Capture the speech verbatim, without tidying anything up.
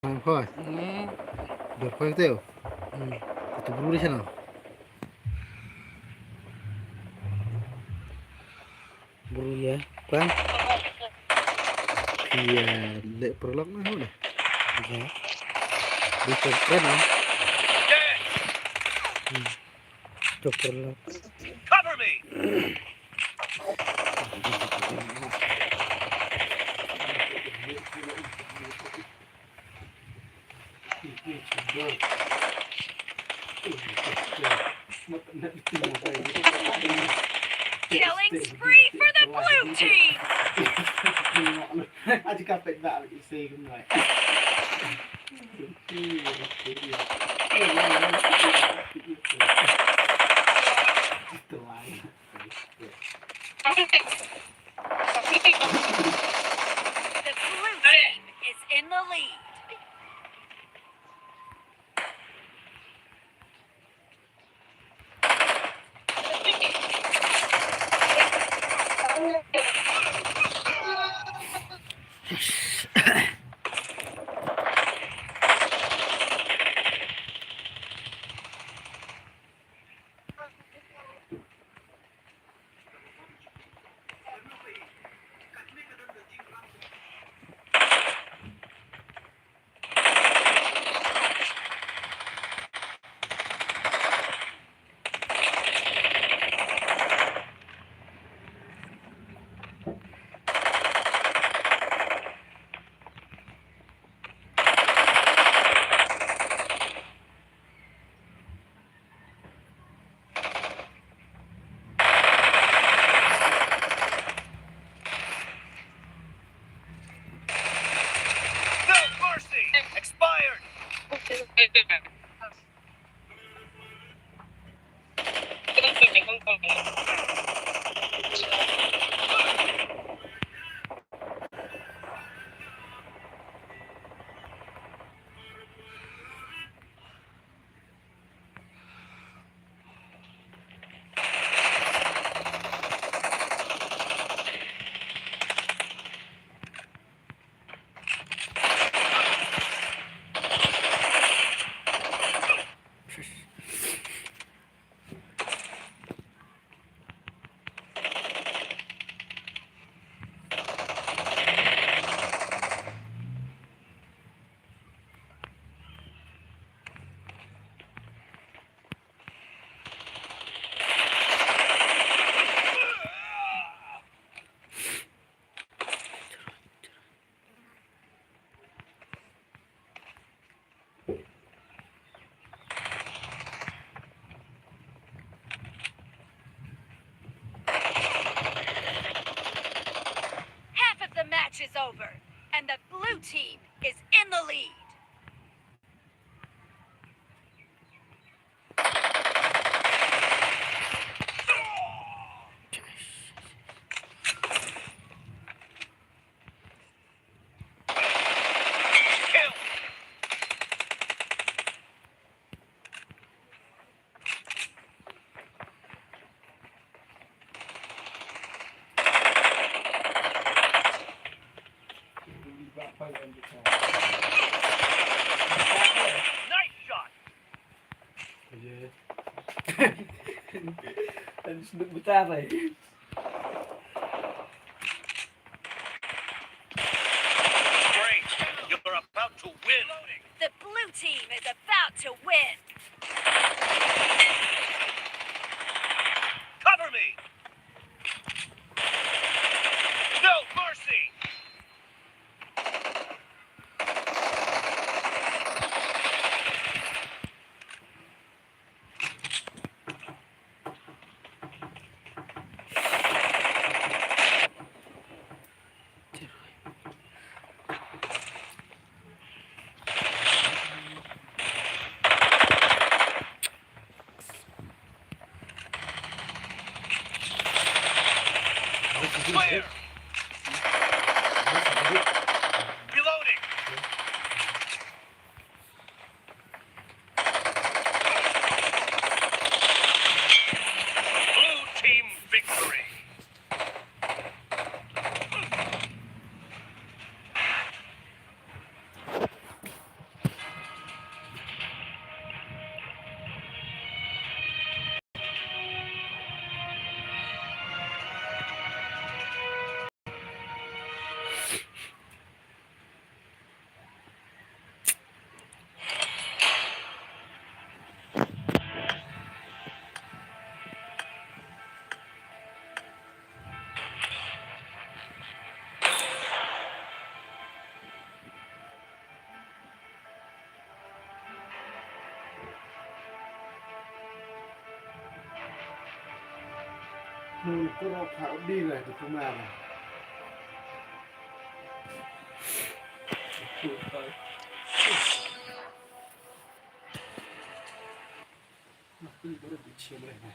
Ang phai. Ber phai teo. Itu bru di sana. Bru ya, kwan. Iya, le perlok na hole. Iya. Di keren ah. Hmm. Itu perlok. Cover me. Killing spree for the blue team. The blue team is in the lead. No mercy! Expired! Half of the match is over, and the blue team is in the lead. Nice shot. Iya. Dan sudut besar, eh. Great. You're about to win. The blue team is about to win. Cover me. No mercy. Reloading. Blue team victory. Nung kuro kha udi le tu kumar. Aku baru bicara.